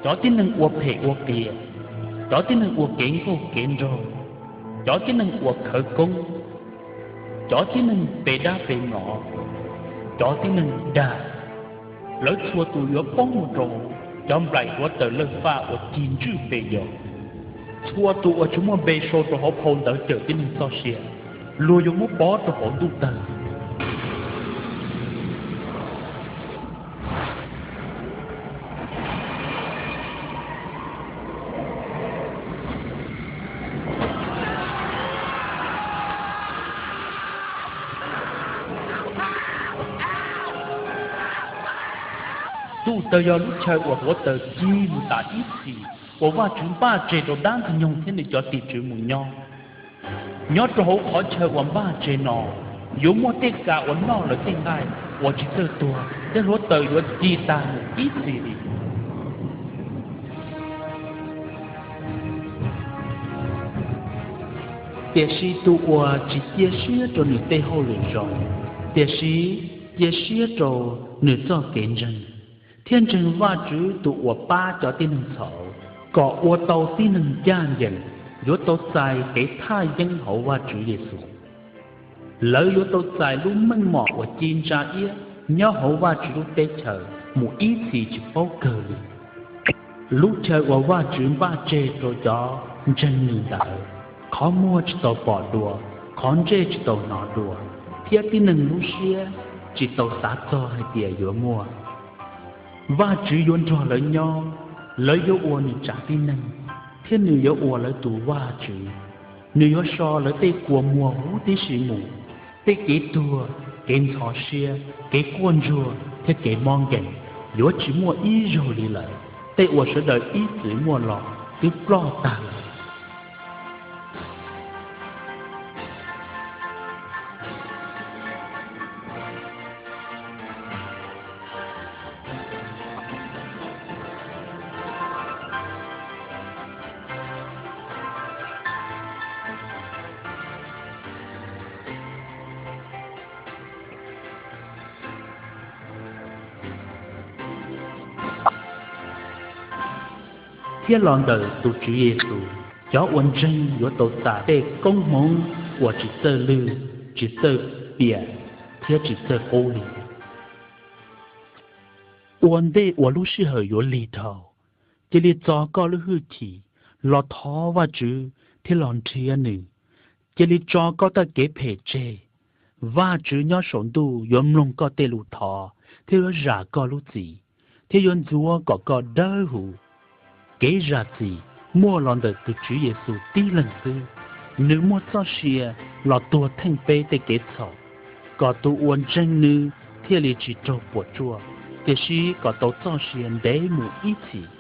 cov tib neeg ua phem ua qias, cov tib neeg ua kev nkauj kev nraug, cov tib neeg ua khawv koob, cov tib neeg pe dab pe mlom, cov tib neeg dag. Lawv txhua tus yuav poob mus rau cov nplaim huav taws lawj faj uas cig ntswj pes yos. Txhua tus uas tsis muaj npe sau rau hauv phau ntawv cawm tib neeg txoj sia, luag yuav muab pov rau hauv ntuj tawg. Ntuj tawg yog lub chaw uas huav taws cig mus tas ib txhis uas Vajtswv npaj tseg rau dab Ntxwg nyoog thiab nws cov tim tswv mus nyob. Nyob rau hauv qhov chaw uas npaj tseg no, yuav muaj tej ka uas noj lawv tej nqaij uas tsis txawj tuag, thiab huav taws yuav cig tag mus ib txhis li. Tiam sis tus uas tsis cia siab rau nws tej hauj lwm zoo, tiam sis cia siab rau nws txoj kev ntseeg, thiab ntseeg Vajtswv tus uas pab cov tib neeg txhaum kom ua tau tib neeg ncaj ncees, yuav tau txais kev thaj yeeb hauv Vajtswv Yexus. Lawv yuav tau txais lub meej mom uas ci ntsa iab nyob hauv Vajtswv lub teb chaws mus ib txhis tsis paub kawg li. Lub chaw uas Vajtswv npaj tseg rau cov ntseeg nws ntawd, qhov muag tsis tau pom dua, qhov ntsej tsis tau hnov dua, thiab tib neeg lub siab tsis tau xav txog hais tias yuav muaj. Vajtswv yuav nrog lawv nyob, lawv yuav ua nws tsav tib neeg, thiab nws yuav ua lawv tus Vajtswv. Nws yuav so lawv tej kua muag huv tib si mus. Tej kev tuag, kev ntxhov siab, kev quaj ntsuag thiab kev mob nkeeg yuav tsis muaj ib zaug li lawm. Tej uas sawv daws ib txwm muaj los twb ploj tag lawm. Thiab los ntawm tus Tswv Yexus, cov uas ntseeg yuav tau txais tej koob hmoov uas tsis txawj lwj, tsis txawj piam thiab tsis txawj qub li. Ua ntej uas lub sij hawm yuav lig dhau, cia li txo koj lub hwj chim los thov Vajtswv thiab los nrhiav nws. Cia li tso koj tej kev phem tseg. Vajtswv nyob saum ntuj yuav mloog koj tej lus thov thiab yuav zam koj lub txim, thiab yuav ntxuav kom koj dawb huv. Kev zam txim muaj los ntawm tus Tswv Yexus tib leeg xwb. Nws muaj txoj sia los tuag theej peb tej kev txhaum, kom tus uas ntseeg nws thiaj li tsis raug puas tsuaj, tiam sis kom tau txoj sia ntev mus ib txhis.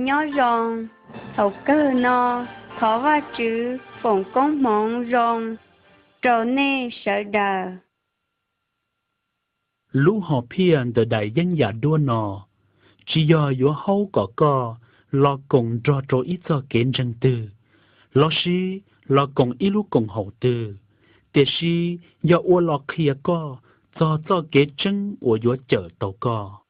Nyob zoo, thaum kawg no thov Vajtswv foom koob hmoov zoo rau nej sawv daws. Lub hom phiaj ntawm daim yeeb yam duab no tsis yog yuav haub kom koj los koom nrog rau ib txoj kev ntseeg twg lossis los koom ib lub koom haum twg, tiam sis yog ua los qhia koj txog txoj kev tseeb uas yuav cawm tau koj.